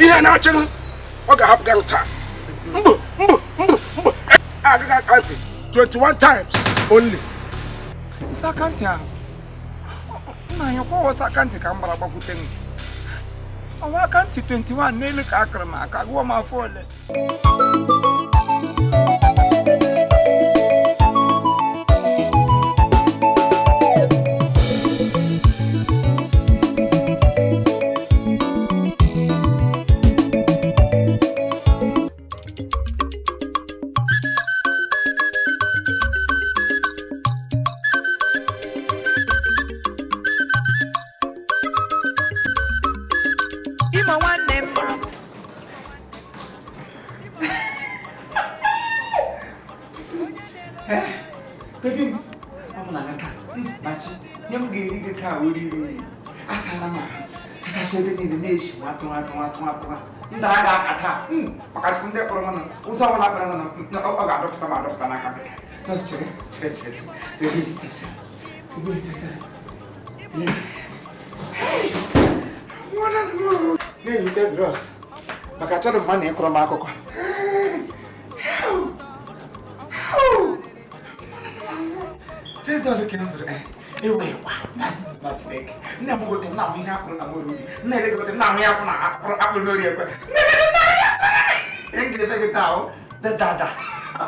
Ihe na-achịghị ọ ga-ahapụ gị taa. Mbụ mbụ mbụ mbụ agaghị aka ntị 21 times only. Ịsa aka ntị ahụ nna anyị kwọwọsa aka ntị ka m gbara gbakwute m. Ọwa aka ntị 21 n'elu ka akụrụ m aka gụọ m afọ ole. Baby, ọ na aka machi nye m ga-eri gị taa oriri asala m ahụ sachasị ebe niile na-esi nwatụ nwatụ nwatụ nwatụ ndara ga-aka taa maka chukwu ndị kpọrọ m ụzọ ọbụla kpọrọ m ọ ga-adọpụta m adọpụta n'aka gị taa chere chere chere chere chere na-eyite drọs maka achọrọ mma na ịkọrọ m akụkọ. Since the came through, eh, ma Chineke. Nne m gote na m ihe akpụrụ na moro ubi. Nne ele gote na m ya afụ na akpụrụ n'ori ekwe. Nne ele na ya. Ngiri be gị taa o. Da da da.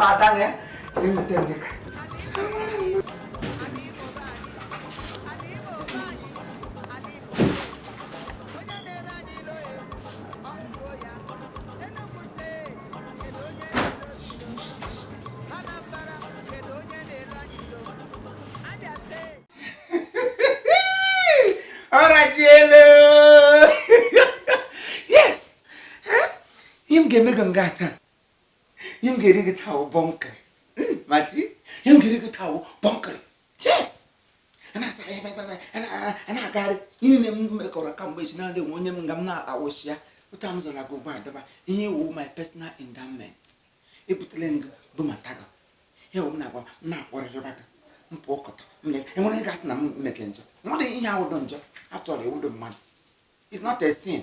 Ma da ne. Si m tem ne ka. Yes. Ihe m ga-eme gị nga taa. Ihe m ga-eri gị taa wụ bọnkịrị. Machi, ihe m ga-eri gị taa wụ bọnkịrị. Yes. A na-asa a na-agagharị ihe niile m mekọrọ kamgbe echi na-adị nwe onye m nga m na-awụshi ya. Otu a m zọrọ gị ugbu a dọba ihe wụ my personal endowment. Ebutele m gị bụ mata gị. Ihe wụ m na-agwa m na-akpọrịrịba gị. M pụọ kọtọ. Enwere ihe gasị na m meke njọ. Nwere ihe awụdọ njọ. After all, iwudo mmadụ. It's not a sin.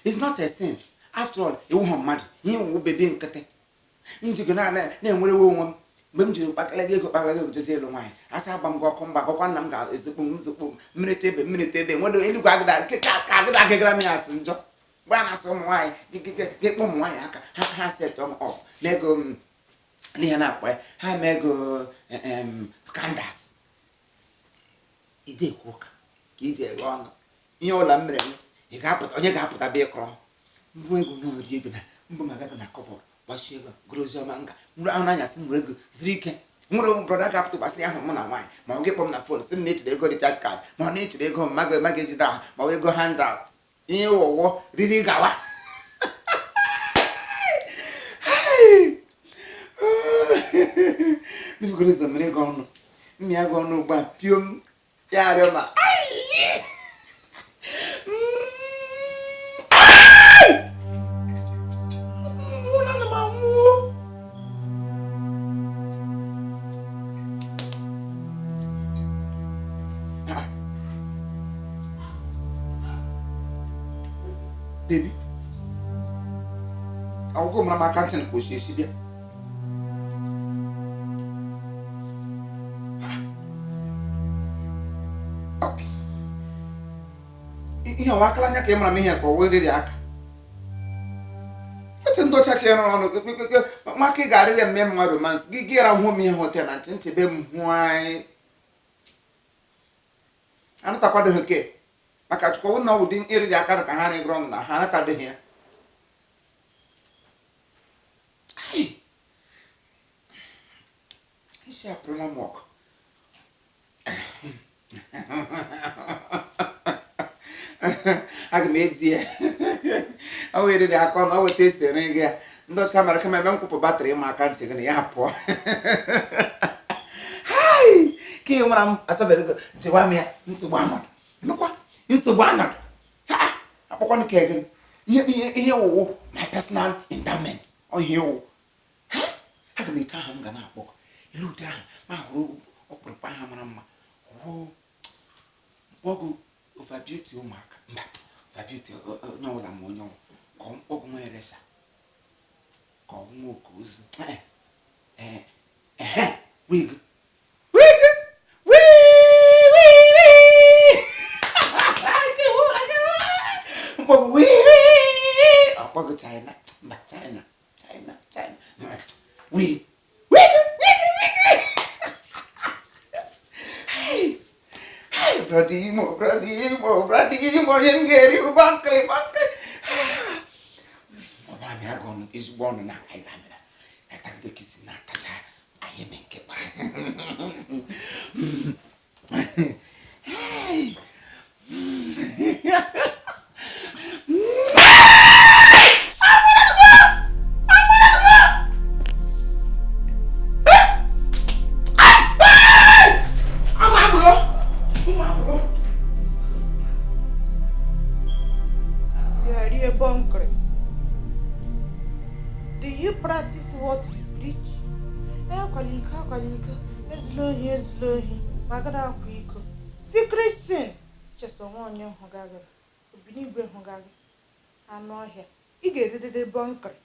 It's not a sin. After all, iwu ha mmadụ. Ihe iwu bebe nkịtị. M jigo na-enwerewe onwe m. Mgbe m jiri kpakara ego kpakara ego jezi elu nwaanyị. Asa agba m gị ọkụ mgba akwụkwọ nna m ga-ezokpo m nzokpo m mmiri ebe mmiri ebe nwere eluigwe agịda ka agịda agịgara m ya asị njọ. Mgbe a na-asị ụmụ nwaanyị gị kpọ ụmụ nwaanyị aka ha ha set m up n'ego m n'ihe na-akpọ ya ha mee ego scandals. Ide ekwu ụka ka iji eghe ọnụ ihe ụlọ m mere m ị ga-apụta onye ga-apụta bịa ịkọrọ mbụ ego na ori ego na mbụ ma gaga na kọbọd gbachie ego gụrụ ozi ọma nga mrụ ahụ n'anyasị m were ego zuru ike nwere brọda ga-apụta gbasị ahụ mụ na nwaanyị ma ọ gị kpọ m na fon sị m na echere ego recharge card ma ọ na-echere ego mmaga maga ejide ahụ ma ọ ego handout ihe wụwọ riri gawa. Mmiri ụzọ mere ego ọnụ mmịa gị ọnụ ugbu a pio m ya arịọ ma Baby, ọgwụgwụ mara m aka ntị ka o si esi bịa. Ihe ọwa akara anya ka ị mara m ihe ka ọ wee riri aka. Etu ndị ọcha ka ị rụrụ ọnụ maka ị ga-arịrị mme mma romance gị gị ra hụ m ihe hotel na ntị ntị be m hụ anyị. Anụtakwadoghị ke maka chukwu na ụdị ịrịrị aka ka ha rịgoro ọnụ na ha anatadoghị ya. Isi apụrụla m ọkụ. Aga m edi ya. Ọ wee riri aka ọnụ, ọ weta esi ere gị ya. Ndị ọcha mara kama ebe m kwụpụ batrị ịma aka ntị gị na ya pụọ. Hai! Ka ị nwara m asabere gị jewa m ya nsogbu anọdụ. Nụkwa nsogbu anọdụ. Ha! Akpọkwanụ ka gị ihe ihe ihe wụwụ my personal endowment. Ọ ihe wụ. Ha! Aga m ete aha m ga na-akpọ. Ele ụdị aha ma hụrụ ọkpụrụkpụ aha mara mma. Hụ mkpọgụ over beauty ụmụaka. Mba, Fabiti onye ọbụla ma onye ọbụla ka ọ mkpọgụ nwa eresha ka ọ nwa oke ozu ehe wig wig wii wii wii mkpọgụ wii wii ọkpọgụ China mba China China China wii wig wig wig. Hey, hey, brother Imo, brother Imo, brother Imo, ihe m ga-eri bankịrị bankịrị. Ọ bụ amị agụ ọnụ ezigbo ọnụ na anyị amịra atagide kisi na-atacha anyị eme nke kpa. Hey. Ụmụ agbụrụ! Ụmụ agbụrụ! Bịa rie bọnkịrị. Do you practice what you preach? Akwala iko, akwala iko, ezula ohi, ezula ohi, ma gada akwa iko. Secret sin! Cheso nwa onye hụga gị, obinigwe hụga gị, anụ ọhịa. Ị ga-erirịrị bọnkịrị,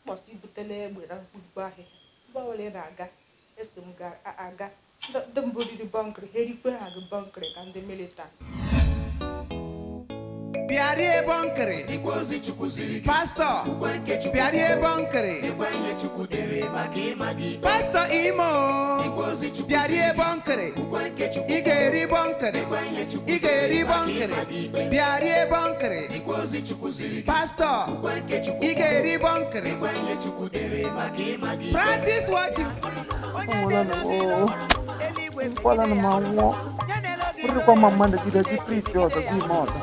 kpọsị ibutela egbe na mkpumkpu ahịhịa. Mgbe ọbụla ị na-aga, eso m ga-aga. Ndị mbụ riri bọnkịrị, ha erikwe ha gị bọnkịrị ka ndị militant. Bịa rie bọnkịrị. Pastọ, bịa rie bọnkịrị. Pastọ Imo, bịa rie bọnkịrị. Ị ga-eri bọnkịrị. Ị ga-eri bọnkịrị. Bịa rie bọnkịrị. Pastọ, ị ga-eri bọnkịrị. Practice what you Nkwala na m anwụọ bụrụkwa ma mmadụ gide gị priti ọzọ gị ime ọzọ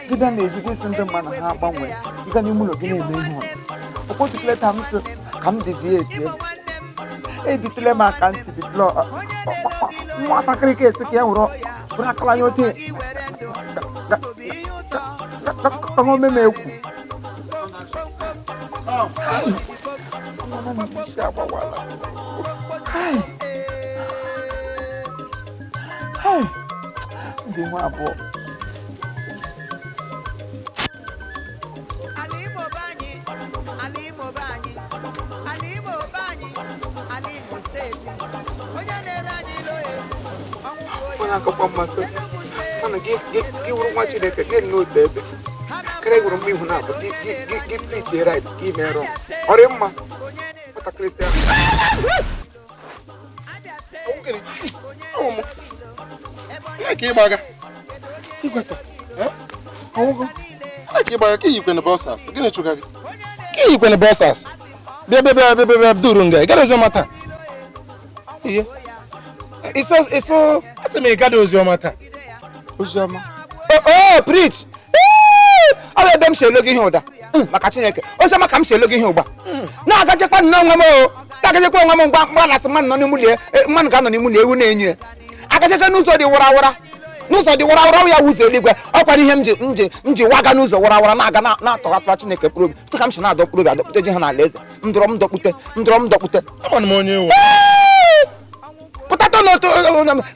gị bịa n'ezi gị sị ndị mmadụ ha agbanwe gị gaa n'ime ụlọ gị na-eme ihe ọzọ okpotụkele ta m sị ka m deviate editele m aka ntị dịtele nwatakịrị ka esi ka ya were were akala ya ote ka ome m ekwu Mana m isi agbawala. Kai! Kai! Ndị nwa abụọ. Ala Imo be anyị, ala Imo be anyị, ala Imo be anyị, ala Imo steeti. Onye na-ere anyị loye, ọnwụ gbuo ya. Onye akọkwa mmasị Enugu steeti, mana gị gị gị wụrụ nwa Chineke gị n'otu ebe karịa gwụrụ mma ihu na abụ gị gị gị gị preach right gị mee wrong ọ dị mma onye na-ere nwatakịrị sị ahụ Abia steeti, Gịnị? onye Ọwụ m. na-ere ilo. Ebonyi Ebee ka ị gbaga? Igweta ọwụgo Ebee ka ị gbaga? Ka iyikwene bọsas? Gịnị chụga gị? Ka iyikwene bọsas? Bịa bịa bịa bịa bịa bịa duru nga. Ị gara oziọma taa? Ihe iso iso Asị m ị gada oziọma taa. Oziọma o preach. Ọ bụ ebe m si elo gị ihe ụda maka Chineke oziọma ka m si elo gị ihe ụgba na-agajekwa nnọọ onwe m o na-agajekwa onwe m mgba mgba na-asị mmadụ nọ n'ime ụlọ ya, mmadụ ga-anọ n'ime ụlọ ewu na-enyo ya agajekwa n'ụzọ dị warawara n'ụzọ dị warawara ya wụzọ eluigwe ọkwara ihe m ji m ji m ji waga n'ụzọ warawara na-aga na-atọghatara Chineke mkpụrụ obi tụ ka m si na-adọ mkpụrụ obi adọkpute ji ha n'ala eze m dọrọ m dọkpute m dọrọ m dọkpute. Ama m onye ewu. Pụtata n'otu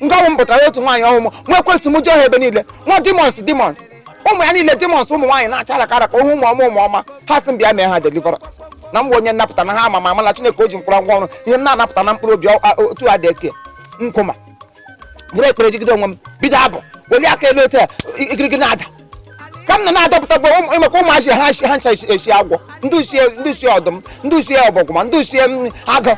nga ọnwụ m pụtara otu nwaanyị ọnwụ m nwa ekwesị m jee ha ebe niile nwa demons demons ụmụ ya niile demons ụmụ nwaanyị na-acha araka araka ohu ụmụ ọma ụmụ ọma ha sị m bịa mee ha deliverance na m bụ onye nnapụta na ha ama ma amala Chineke o ji mkpụrụ ngwa ọrụ ihe m na-anapụta na mkpụrụ obi otu a dị eke nkụma bụrụ ekpere jigide onwe m bido abụ welie aka elu otu a igirigi na-ada ka m nọ na-adọpụta bụ ịmaka ụmụazị ha ha ncha esi agwọ ndị usie ọdụm ndị usie ọbọgwụ ma ndị usie agụ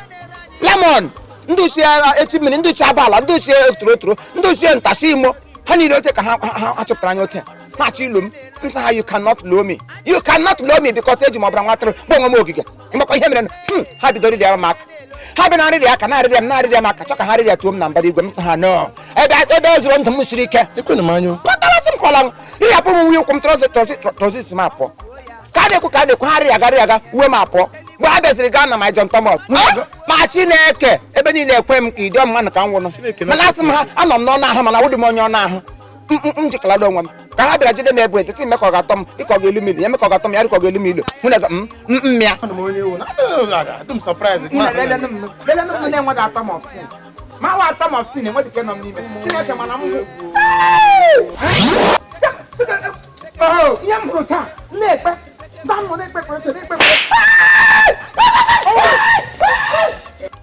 lemon ndị usie echi mmiri ndị usie abala ndị usie torotoro ndị usie ntashi imo ha niile ote ka ha ha chọpụtara anya ote na-achọ ilu m nsa ha. You cannot know me, you cannot know me, because eji m ọbara nwa atụrụ bụ onwe m ogige ịmakwa ihe mere ha bidoro ịrịa m aka ha bịa na arịrịa aka na-arịrịa m na-arịrịa m aka chọ ka ha rịrịa tuo m na mbara igwe m sị ha no ebe ebe e zụrụ ndụ m siri ike. Ekwena m anya o. Kọtarasị m kọla m ịrịapụ m nwunye ụkwụ m trọzit m apụọ ka a na-ekwu ka a na-ekwu ha rịa aga rịa aga uwe m apụọ mgbe ha bịaziri gaa na my John Thomas ma Chineke ebe niile ekwe m ka ịdị mmadụ ka m nwụrụ mana asị m ha anọ m n'ọnụ ahụ mana awụdị m onye ọnụ ahụ m jikalada onwe m ka ha bịara jide m ebe etiti ime ka ọ ga-atọ m ịkọ ga elu m ilu ya eme ka ọ ga-atọ m ya rịkọ ga elu m ilu hụ na m mmịa. Ama m onye ewu. Adị m surprise. Na-enweghị atom of sin ma wa atom of sin enweghị ike nọ m n'ime Chineke mana m bụ Ihe m hụrụ taa, m na-ekpe mba m nọ na-ekpe ekpere na-ekpe ekpere.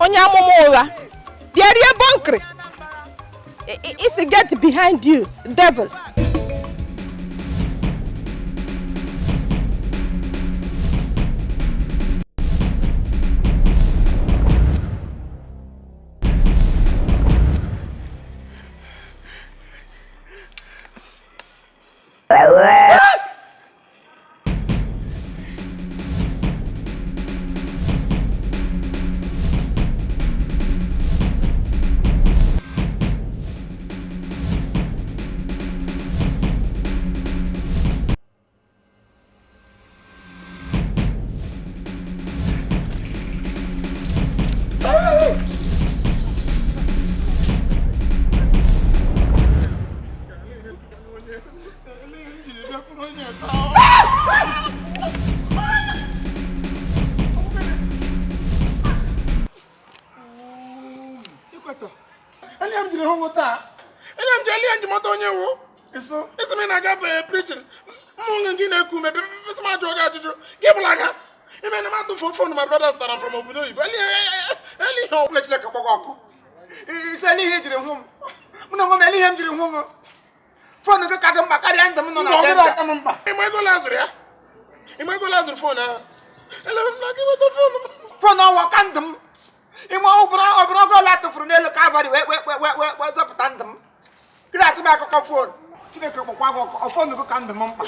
Onye amụma ụgha bịa rie bọnkịrị. Isi get behind you, devil. Ele m jiri hụ gị taa. Ele m ji ele m ji mata onye wụ. Isi m ị na-aga bụ preaching. Mmụ gị na-eku ume sị m ajụọ gị ajụjụ. Gị bụla aga. Ime na m atụfu phone my brother zụtara m from obodo oyibo. Ele ele ihe ọbụla Chineke kpọọ gị ọkụ. Ise ele ihe ejiri hụ m. Mụ na onwe m ele ihe m jiri hụ m. Phone gị ka gị mkpa karịa ndụ m nọ na Mba, ọ dịrị danger. aka m mkpa. Ịma ego ole azụrụ ya? Ịma ego ole azụrụ phone ahụ? Ele m na gị weta phone m. Phone ọnwa ka ndụ m. Ime ọbụrụ ọbụrụ oge ole atụfuru n'elu Calvary wee wee wee wee wee wee zọpụta ndụ m. Gị na-atụ m akụkọ phone. Chineke kpọkwa gị ọkụ. Phone gị ka ndụ m mkpa.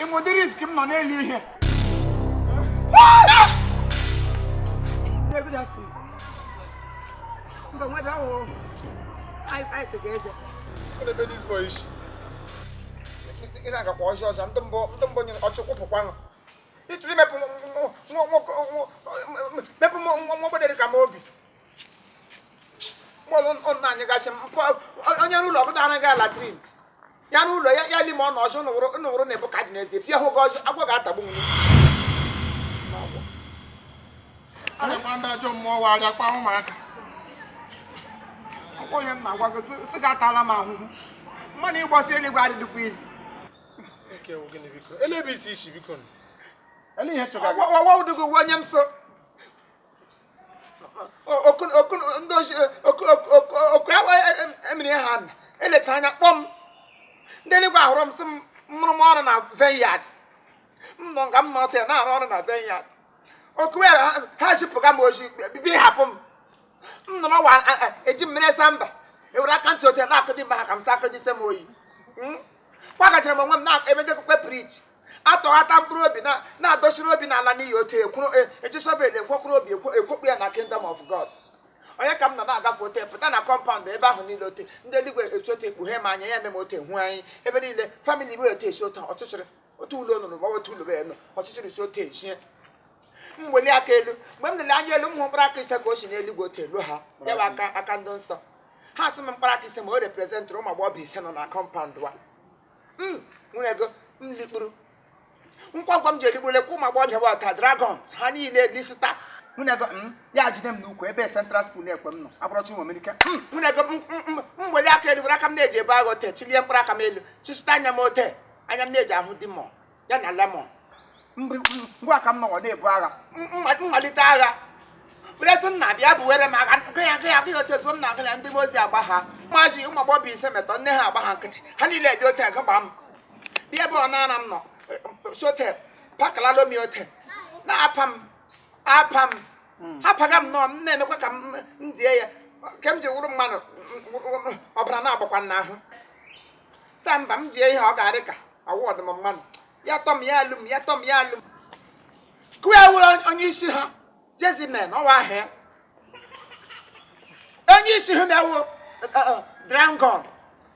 Ime ụdị risk m nọ n'elu ihe. Good afternoon. Mba, nweta ahụ anyị tega eze. Ọ na-ebe this boy isi. Ị na-agakwa ọzọ ọzọ ndị mbụ nyere ọchụ kwụpụkwa ṅụ. Ịtụrụ imepụ mepụ nwa ogbede ka m obi. Mgbọlụ nna anyị gasị onye n'ụlọ ọbụla anaghị latrin. Ya n'ụlọ ya ya li ma ọ nọ ọzọ nụwụrụ na-ebu ka dị n'eze bịa hụ gị ọzọ agwọ ga-atagbu m. Arịakwa ndị ajọ mmụọ wa arịakwa ụmụaka. Ọkwa onye m na-agwa gị sị gị atala m ahụhụ. Mmanụ ịgbasi eluigwe adịdịkwa izi. Nke wụ gịnị biko? Ele ebe isi isi biko nụ. Ele ihe chọga gị. Ọwa ụdịgị uwe onye m so. Oku oku ndị ozi oku oku oku emiri ha na elechara anya kpọọ m. Ndị eluigwe ahụrụ m sị m mụrụ m ọrụ na vineyard. M nọ nga m nọ ya na-arụ ọrụ na vineyard. Oku ha zipụga m ozi bịa hapụ m. M nọrọ wa eji mmiri sa mba. Ewere aka ntị ote na-akụdi mba ha ka m sa akụdise m oyi. Kwagachara m onwe m na-emedekwa preach. Atọghata mkpụrụ obi na-adọsiri obi n'ala n'iyi otu ekwuru eji shovel ekwokwuru obi ekwokpu ya na kingdom of God. Onye ka m nọ na-agafe ote pụta na compound ebe ahụ niile ote ndị eluigwe etu ote ekpughe m anya ya eme m ote hụ anyị ebe niile family bụ ote esi ote ọchịchịrị otu ụlọ nụrụ ma otu ụlọ enu ọchịchịrị si ote eshie. M weli aka elu mgbe m lere anya elu m hụ mkpụrụ aka ise ka o si n'eluigwe ote elu ha ya bụ aka aka ndị nsọ ha sị m mkpụrụ aka ise ma o representịrị ụmụ agbọghọ ise nọ na compound wa. M nwere ego m likpuru nkwa nkwa m ji eligburu lekwa ụmụ agbọghọbịa bụ ọta dragons ha niile lisita. Nwunye ego m ya jide m n'ukwu ebe central school ekwe m nọ abụrọchi ụmụ omenike. Nwunye ego m weli aka elu were aka m na-eji ebe agha ote chilie mkpụrụ aka m elu chisụta anya m ote anya m na-eji ahụ demon ya na lemon. Ngwa aka m nọwọ na-ebu agha mmalite agha were nna bịa buwere m agha gị ya gị ya gị otu ezuo m na agụ ya ndị ozi agba ha maazị ụmụ agbọghọ ise metọ nne ha agba ha nkịtị ha niile bịa ote gba m bịa ebe ọ nara m nọ sote pakalalo mi ote na-apa m apa m apaga m nọọ m na-emekwa ka m die ya ke m ji wụrụ mmadụ ọbara na-agbakwa n'ahụ sa mba m die ihe ọ ga-adị ka awụ ọdụm mmadụ ya tọ m ya alụ m ya tọ m ya alụ m kụwa ewu onye isi ha Jezebel ọwa ahụ ya onye isi ha mewo dragon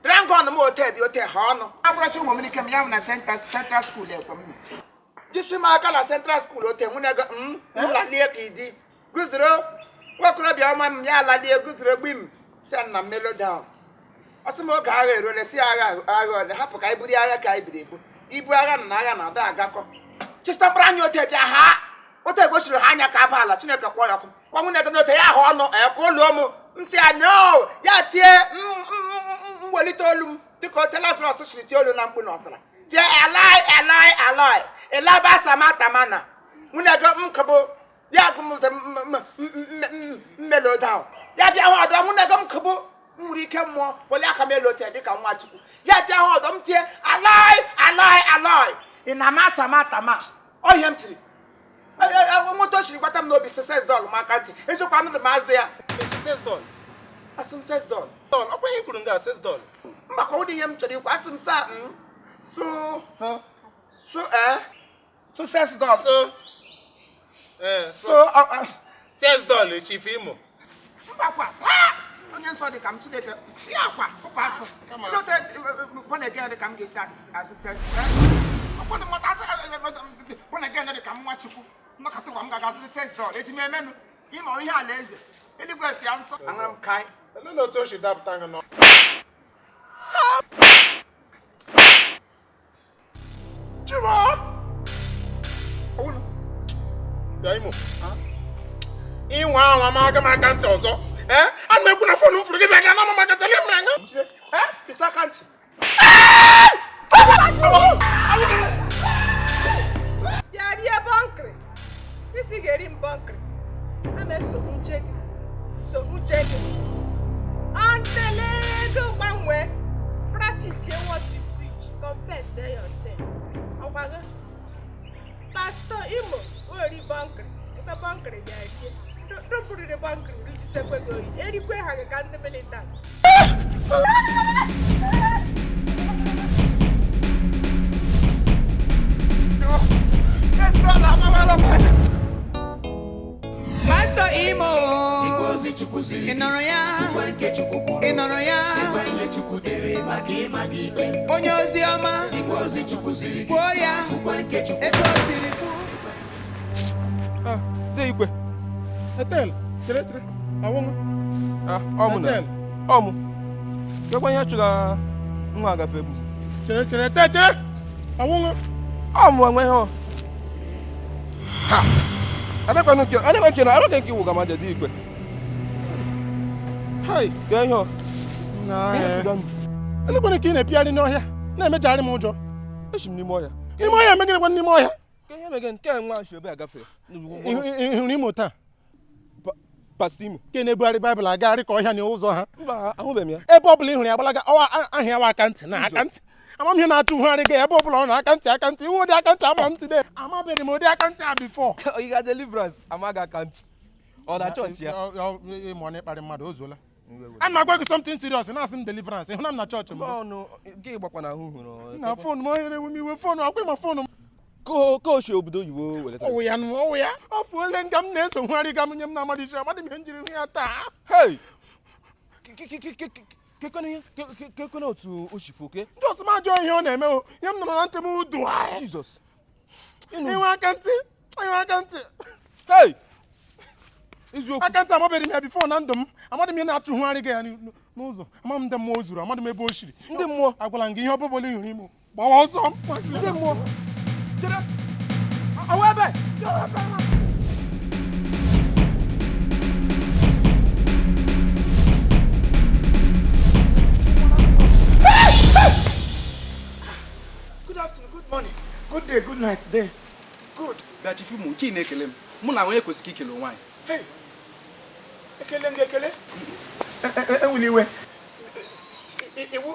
dragon m ote bi ote ha ọnụ abụrọcha ụmụ m ike m ya bụ na central school ekwe m jisi m aka na central school ote nwunye go m lalie ka ịdị guzoro nwokorobịa ọma m ya alalie guzoro gbi m si na m melo down ọ sị m oge agha eruole si agha agha ole hapụ ka anyị buru agha ka anyị biri ebu ibu agha na agha na-ada agakọ chịta mkpụrụ anya ote bịa ha ote gosiri ha anya ka aba ala Chineke kpọọ ya ọkụ kwa nwunye gị n'ote ya ahụ ọnụ ekwe ụlọ ụmụ m si ya no ya tie mwelite olu m dịka ote Lazarọs siri tie olu na mkpu n'ọzara Tie alai alai alai. Elaba samatamana. Nwunye gị m kụbụ ya gụ m mmelo down. Ya bịa hụ ọdọ nwunye gị m kụbụ m nwere ike mmụọ wele aka m elu ote dịka nwa Chukwu. Ya tie hụ ọdọ m tie alai alai alai. Ị na-ama samatama. Ọ ihe m tiri. Moto chiri gbata m n'obi sex doll m aka ntị. Eziokwu anụrụ m azụ ya. Esi sex doll. Asị m sex doll. Doll, ọkwa ihe kwuru nga sex doll. Mgbakọ ụdị ihe m chọrọ ikwu asị m sa m so So so so sex doll. so eh so so sex doll Chief Imo. Mbakwa onye nsọ dị ka m Chineke si akwa ụkwa asị. Kama Ndị otu born again dị ka m ga-esi asị sex. Ụfọdụ mmata asị born again dị ka m nwa Chukwu. Nnọkọta ụwa m ga-agaziri sex doll eji m emenụ ịma ihe ala eze eluigwe si ya nsọ aṅara m kai. Olee na otu o si dapụta gị nọ? Chima! Owunu. Bịa Imo. Ịnwa anwa ma aga m aka ntị ọzọ. Ee, ana m ekwu na foonu m furu gị bịa ga na m maka tele m anya. Bisa aka ntị. Bịa rie bọnkịrị. Isi ga-eri m bọnkịrị. Ama esogbu uche gị. Sogbu uche gị. Until ego gbanwee. Practice what you preach. Confess your sin. Ọkwa gị? Pastọ Imo ori bọnkịrị. Ebe bọnkịrị bịa rie. Rụpụrịrị bọnkịrị rijisekwe gị ori. Erikwe ha gị ka ndị militant. Pastọ Imo. Ị nụrụ ya? Ị nụrụ ya? Onye ozi ọma. Kwuo ya. Etu o siri kwu. De igwe. Etel, chere chere. Ọwụṅụ. Ọ mụ na. Etel. Ọ mụ. Kekwa ihe chụga nwa agafe bụ. Chere chere etel chere. Ọwụṅụ. Ọ mụ enwe ihe ọ. Ha. Adekwanụ nke adekwa nke na arọ nke iwu ga ma je dị igwe. Hai. Ke ihe ọ. Na. Ihe chụga m. Elekwana ka ị na-epigharị n'ọhịa na-emejegharị m ụjọ. Eshi m n'ime ọhịa. N'ime ọhịa emegidekwa n'ime ọhịa. Ke ihe mege nke nwa shi ebe agafe. Ị hụrụ Imo taa? Pastọ Imo. Nke na-ebugharị Baịbụl agagharị ka ọhịa na ụzọ ha. Mba, ahụbeghị m ya. Ebe ọbụla ị hụrụ ya gbalaga ọwa aha ya wa aka ntị na aka ntị. Ama m ihe na-achọ uhugharị gị ebe ọbụla ọ na aka ntị aka ntị iwu ụdị aka ntị ama m today. Amabeghị m ụdị aka ntị a before. Ị ga deliverance amaghị aka ntị. Ọ na chọọchị ya. Ịmụ ọ na-ịkparị mmadụ o zuola. A na-agwa gị something serious na-asị m deliverance ịhụ na m na chọọchị m. Ọnụ gị gbakwa na ahụ hụrụ. Na foonu m onye na-ewe m iwe foonu akwa ịma foonu m. Ka o si obodo oyibo welata. Ọwụ ya nụ ọwụ ya. Ọ fuole nga m na-eso hụgharị ga m nye m na-amadị isi amadị m ihe m jiri hụ ya taa. Hey! Kekwana otu o si foke. Ndị ọsọ m ajọ ihe ọ na-eme o ihe m nụrụ na ntị m dụ anyị. Jesus. Inwe aka ntị inwe aka ntị. Hey! Eziokwu. Aka ntị amabeghị m ya before na ndụ m amadị m ihe na-achụ hụgharị gị ya n'ụzọ ama m ndị mmụọ o zuru amadị m ebe o shiri. Ndị mmụọ. Agwala m gị ihe ọbụbụla ị hụrụ Imo gbawa ọsọ. Ndị mmụọ. Chere. Ọwụ ebe. Good afternoon, good morning, good day, good night, day. Good. Bịa Chief Imo, nke ị na-ekele m mụ na onye kwesịrị ikele onwe anyị. Hey. Ekele m gị ekele. Enwela iwe.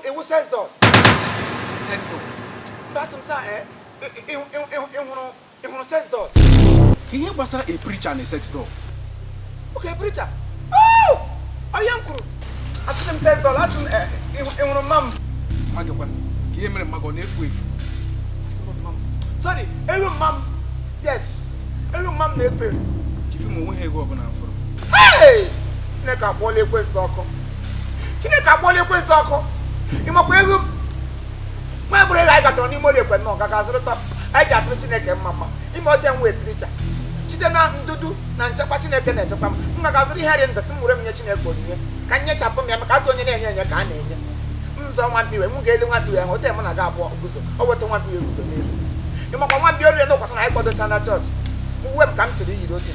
Iwu sex doll. Sex doll. Mba asị m sa ị hụrụ sex doll. Ihe gbasara a preacher na sex doll. Okay, preacher. Oh! Ọ ihe m kwuru. Asị m sex doll, asị m ị hụrụ mma m. Mma gị kwa, ka ihe mere mma gị ọ na-efu efu. Asị m mma m. Sorry, ego mma m. Yes. Ego mma m na-efu efu. Chief Imo onweghị ego ọbụla m fụrụ. Hey! Chineke akpọọla ekwensu ọkụ. Chineke akpọọla ekwensu ọkụ. Ị makwa ego m? Nwa bụrụ ego anyị gatọrọ n'ime ụlọ ekwe nnọọ gaga zụrụta anyị ji atụrụ Chineke mma mma. Ime ọcha m wee preacher. Site na ndudu na nchekwa Chineke na-echekwa m. M gaga zụrụ ihe rị ndụ sị m were m nye Chineke onyinye. Ka m nyechapụ m ya maka atụ onye na-enye enye ka a na-enye. M zọọ nwa mkpi wee m ga-eli nwa mkpi wee hụ ote mụ na gị abụọ guzo. O weta nwa mkpi wee guzo n'elu. Ị makwa nwa mkpi orire n'ụkwata na anyị kwadocha na chọọchị. Uwe m ka m chọrọ iyiri oche.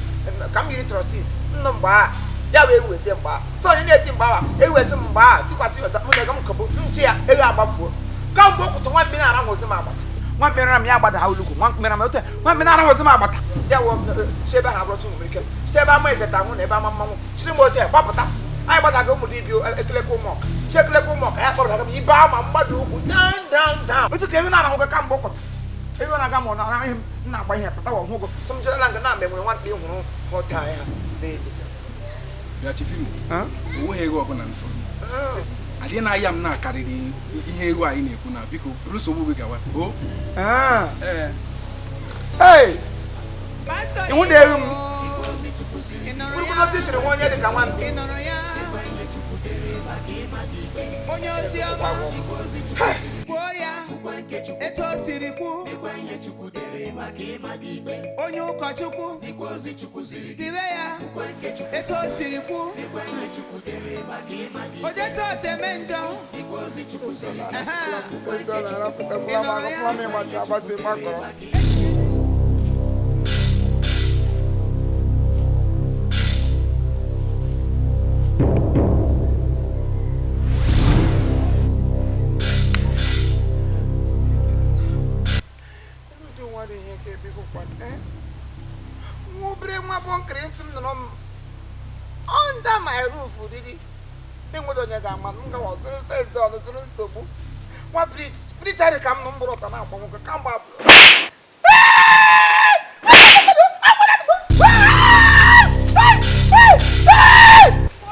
Ka m yiri trọstis nnụ mgbe a ya wee wete mgbe a so onye na-eti mgbe awa ewezi m mgbe a tikwasị ọta mụ na ego m kọbụ nchi ya ego agbafuo kamgbe okwutu nwa mkpi na-ara nwozi m agbata Nwa mkpi nara m ya gbada ha olugwu. Nwa mkpi nara m otu nwa mkpi nara ọzọ m agbata. Ya wụ si ebe ha abụrọcha ụmụ ike. Site ebe ama ezeta ahụ na ebe ama mmanwụ. Siri m otu gbapụta. Anyị gbadaga ụmụ dibịa ekelekwa ụmụọka. Si ekelekwa ụmụọka ya kpọrọ m ibe ama mgbada ugwu down down down. Otu ka ebe na-arahụ gị kamgbe ụkọtụ. Ebe ọ na-aga ma ọ na ihe m na-agba ihe pụta wa ọhụgụ. Sọ m chetara nga na mgbe nwere nwa mkpi hụrụ ọta ya. Bịa Chief Imo, onweghị ego ọbụla m fụrụ. Adịghị na ahịa m na-akarịrị ihe ego anyị na-ekwu na biko buru nsogbu gị gawa. O? Ee. Hey! Ihu na-eru m. Gburugburu otu siri nwa onye dị ka nwamkpi. Onye ozi ọma kwuo ya etu o siri kwu. Onye ụkọchukwu diwe ya etu o siri kwu. Oje chọọchị eme njọ. Nwa obere nwa bụ nkịrịsị m nọrọ m under my roof riri enwere onye ga-ama m gawa ọzụrụ sezi ọzụrụ nsogbu nwa brij adị ka m nọ mgbụrụ ọta na-agba nwoke kamgbe abụọ.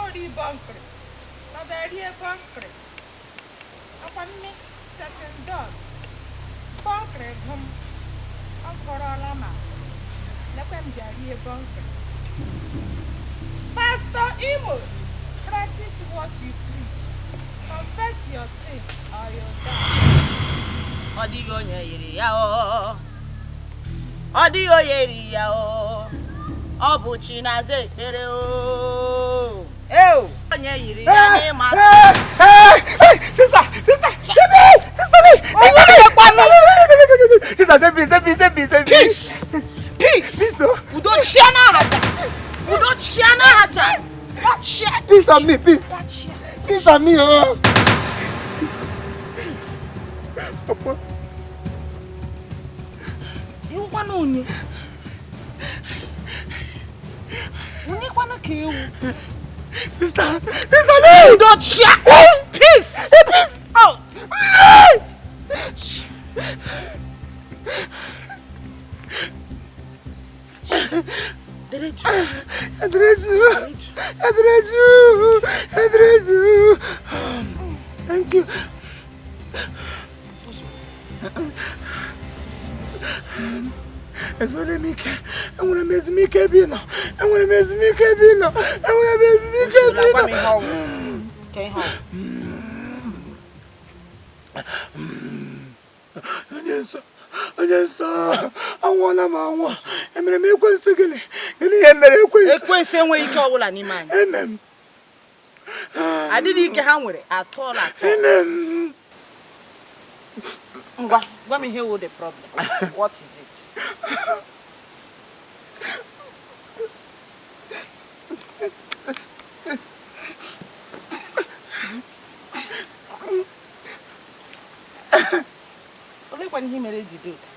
Ori bọnkịrị, ọ bụ bọnkịrị. Akwa nne setendọl bọnkịrị gụ m ọ kọrọla ma lekwe m ji arie bọnkịrị. Pastor Imo, practice what you preach. Confess your sin or you die. Ọ dịghị onye yiri ya o. Ọ dịghị onye yiri ya o. Ọ bụ chi na-aza ekpere o. Eo! Onye yiri ya n'ịma. Sister, sister, sister me, sister, save me, save me, save me, save me. Peace. Peace. Peace, oh. Udo chia n'ahacha. Udo chia n'ahacha. Chia. Peace on me, peace. Peace on me, oh. Peace. Papa. Iwu kwanụ onye? Onye kwanụ ka ewu? Sister, sister, me. Udo chia. Peace. Peace. Oh. Dereju. Dereju. Dereju. Dereju. Thank you. Enwere m ike. Enwere m ezumike ebe ị nọ. Enwere m ezumike ebe ị nọ. Enwere m ezumike ebe ị nọ. Onye nsọ, onye nsọ, anwụọla m anwụ. Emere m ekwensu gịnị? Gịnị ihe mere ekwensu? Ekwensu enweghị ike ọbụla n'ime anyị. Amen. Adịghị ike ha nwere atọọla atọ. Amen. Ngwa, gwa m ihe wụ the problem. What is it? Olekwana ihe mere eji dị ụta?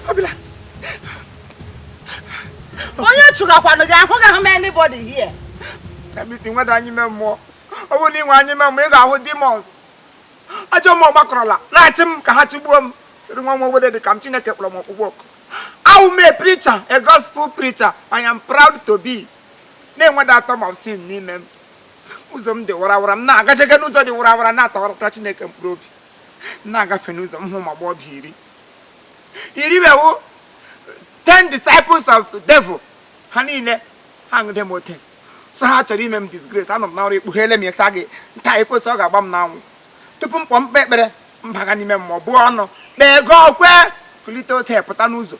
Ọbịla. Onye chụgakwanụ gị ahụ gahụ m anybody here. Kabisi nweda anyị ime mmụọ. Ọ bụrụ na ị nwe anyị ime mmụọ, ị ga-ahụ demons. Ajọ mmụọ gbakọrọla na-achị m ka ha chịgbuo m. Nwa nwa obodo dị ka m Chineke kpọrọ m ọkpụkpọ oku. Awụ m a preacher, a gospel preacher. I am proud to be. Na-enweda atom of sin n'ime m. Ụzọ m dị warawara, m na-agajega n'ụzọ dị warawara na-atọghọrọta Chineke mkpụrụ obi. M na-agafe n'ụzọ m hụ ma agbọghọbịa iri. Iri bewo 10 disciples of devil. Ha niile ha ṅụde m ote. So ha chọrọ ime m disgrace. Anọ m n'ọrụ ekpugheele m ịsa gị nta ekwesị ọ ga-agba m n'anwụ. Tupu m kpọọ mkpe ekpere mbaga n'ime mmụọ bụọ ọnụ kpee ego kwe kulite ote pụta n'ụzọ.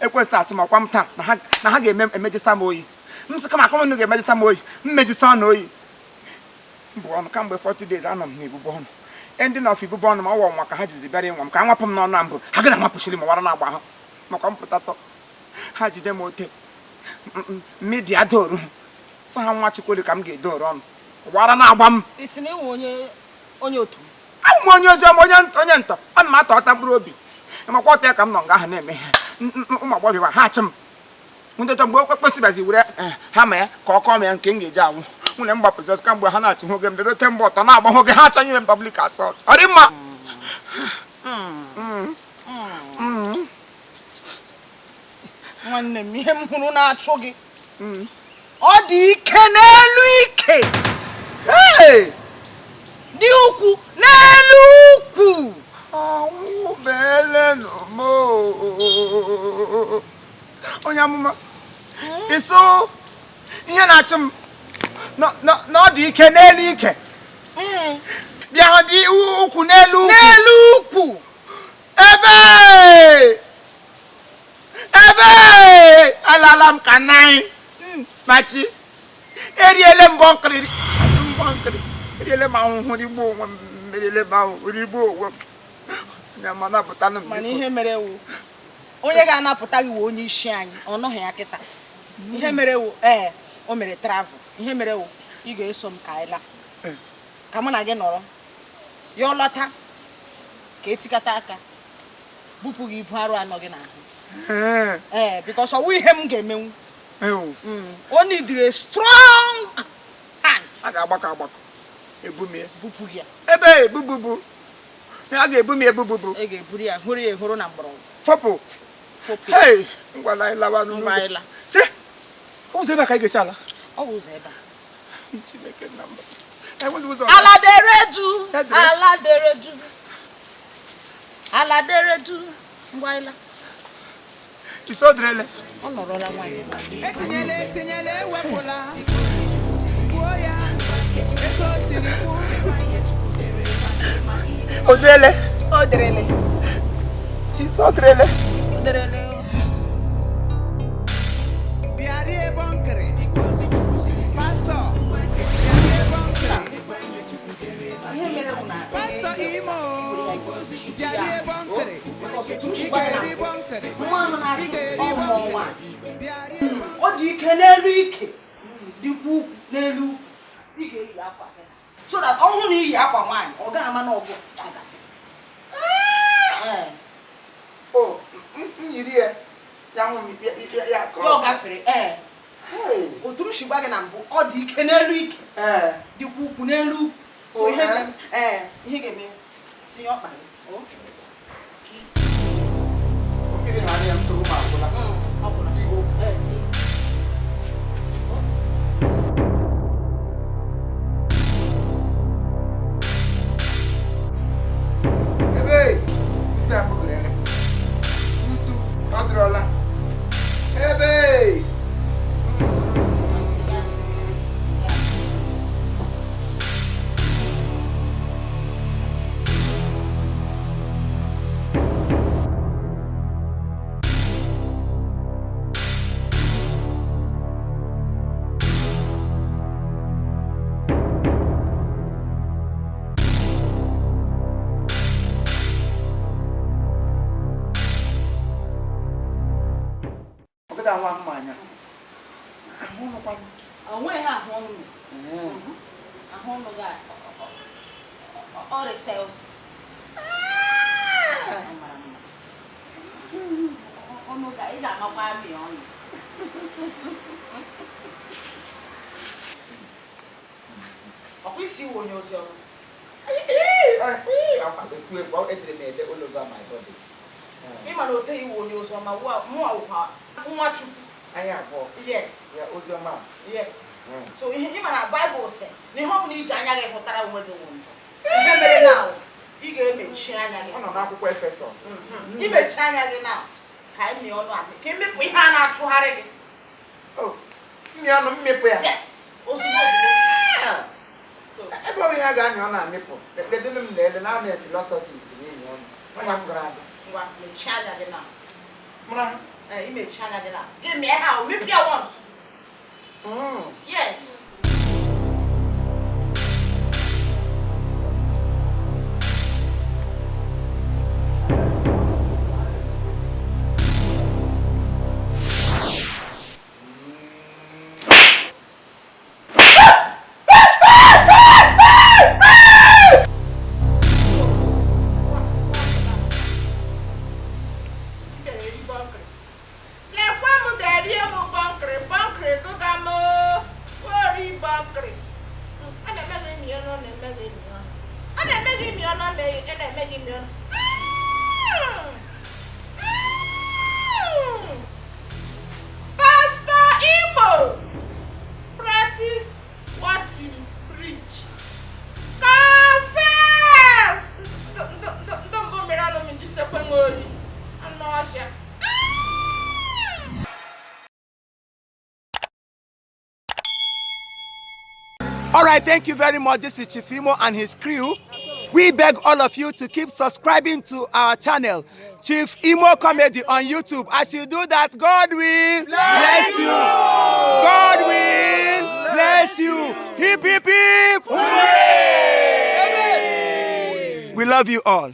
Ekwesị asị m ọkwa m taa na ha ga-eme emejisa m oyi. M sị kama akọm ga-emejisa m oyi, m mejisa ọnụ oyi. Mbụ ọnụ kamgbe 40 days anọ m n'ibubu ọnụ. Ending of ibubu ọnụ ma ọ wọ nwa ka ha jiri bịara ịnwa m ka anwapụ m n'ọnụ a mbụ ha ga na-amapụchiri m wara na-agba ha maka mpụta tọ ha jide m ote mmedia doru sọ ha nwa Chukwudi ka m ga-edoru ọnụ wara na-agba m. Ị sị na ịwụ onye otu m? Abụ m onye oziọma, onye ntọ. Ana m atọ ọta mkpụrụ obi. Makwa ọta ya ka m nọ nga ahụ na-eme ihe. Ụmụ agbọghọbịa ha achị m. Ntụtụ mgbe o kwesịbazi were ha ma ya ka ọ kọọ m ya nke m ga-eji anwụ. Nwunye m gbapụzi ọsọ kamgbe ha na-achụ oge m bido kemgbe ọtọ na-agba oge ha achọghị ime m public assault. Ọ dị mma. Nwanne m, ihe m hụrụ na-achụ gị ọ dị ike n'elu ike. Dị ukwu n'elu ukwu. Ọnwụ beelenụ m. Onye amụma, ịsụ ihe na-achụ m na ọ dị ike n'elu ike. Bịa dị ukwu n'elu ukwu. N'elu ukwu. Ebe ebe alala m ka nanyị machi eriele m bọnkịrị bọnkịrị eriele m ahụhụ rigbuo onwe m eriele m ahụhụ rigbuo onwe m. Mana ihe mere wụ onye ga-anapụta gị wụ onye isi anyị, ọ nọghị ya kịta. Ihe mere wụ ee o mere travel. Ihe mere wụ ị ga-eso m ka anyị laa, ka mụ na gị nọrọ ya ọ lọta ka etikata aka bupụ gị ibu arụ anọ gị n'ahụ. Ee, because ọ wụ ihe m ga-emenwu. O needed a strong hand. A ga-agbakọ agbakọ ebumie bupụ gị ya. Ebe ebububu a ga-ebu m ebububu. E ga-eburu ya hụrụ ya ehoro na mgbọrọgwụ. Fọpụ. Fọpụ. Hey, ngwa na anyị lawa n'ụlọ. Ngwa anyị laa. Chere, ọ ụzọ ebe a ka anyị ga-esi ala? Ọ bụ ụzọ ebe a. Chineke nna m. Enweghị ụzọ. Ala dere du. Ala dere du. Ala dere du. Ngwa anyị laa. Iso derele. Ọ nọrọla nwaanyị. Etinyela etinyela ewepụla. Kwuo ya etu o siri kwu. O derele. O derele. Chiso derele. O derele. Bịa rie bọnkịrị. Pastọ, bịa rie bọnkịrị. Ihe mere bụ na Pastọ Imo, bịa rie bọnkịrị. Ị ga-eri bọnkịrị. Nwa ahụ Ị na-achụ ga-eri ọmụ bọnkịrị. nwa. Bịa rie bọnkịrị. Ọ dị ike n'elu ike, dịkwa ukwu n'elu ukwu. Ị ga-eyi akwa gị so that ọ hụ na iyi akwa nwaanyị ọ gaghị ama na ọgụ ya agafe. O, m yiri ya. Ya hụ m ya ya Ya ọ gafere. Ee, otu m si gwa gị na mbụ, ọ dị ike n'elu ike, dịkwa ukwu n'elu ukwu. So ihe ga-eme, ee, ihe ga-eme, tinye ọkpa gị. Mmiri na ya nsogbu ma agwụla. Ọ gwụla. Ee, tinye. Ebe ndị a kpụgoro ele. Ntu ọ dụrọla. Ebe ahụ ahụ anya. Ahụ ọnụ. Onweghị ahụ ọnụ. Ahụ ọnụ gị ọ resels. Ọnụ ga ị ga-amakwa amị ọnụ. Ọkwa isi iwe onye ozi ọma. Edere m ede all over my bodies. Ị ma na o teghị iwe onye ozi ọma, mụa wụkwa nwa Chukwu. Anyị abụọ. Yes. Ya ozi ọma. Yes. So ihe ị ma na Baịbụl sị na ihe ọ bụla iji anya gị hụtara onwe gị wụ njọ. Ihe mere na ị ga-emechi anya gị. Ọ nọ n'akwụkwọ Efesọs. Imechi anya gị na ka anyị mịa ọnụ amị ka emepụ ihe a na-achụgharị gị. Mmị ọnụ mmepụ ya. Yes. Ozugbo ozugbo. Ebe ọ bụ ihe a ga-amị ọ na-amịpụ. Ledenu m na-ele na amị filọsọfist n'ihi ọnụ. Onye m gara abịa. Ngwa mechie anya gị na. Mara. Ee, imechi anya gị na. Gị mịa ha, mepụ ya once. Yes. Na-eme gị mmiri. Pastor Imo, practice what you preach. Confess! Ndị mbụ mere alụ m njisekwe nwe oyi. Anụ ọhịa. All right, thank you very much. This is Chief Imo and his crew. We beg all of you to keep subscribing to our channel, Chief Imo Comedy on YouTube. As you do that, God will bless you. God will bless you. Hip, hip, hip. Hooray! We love you all.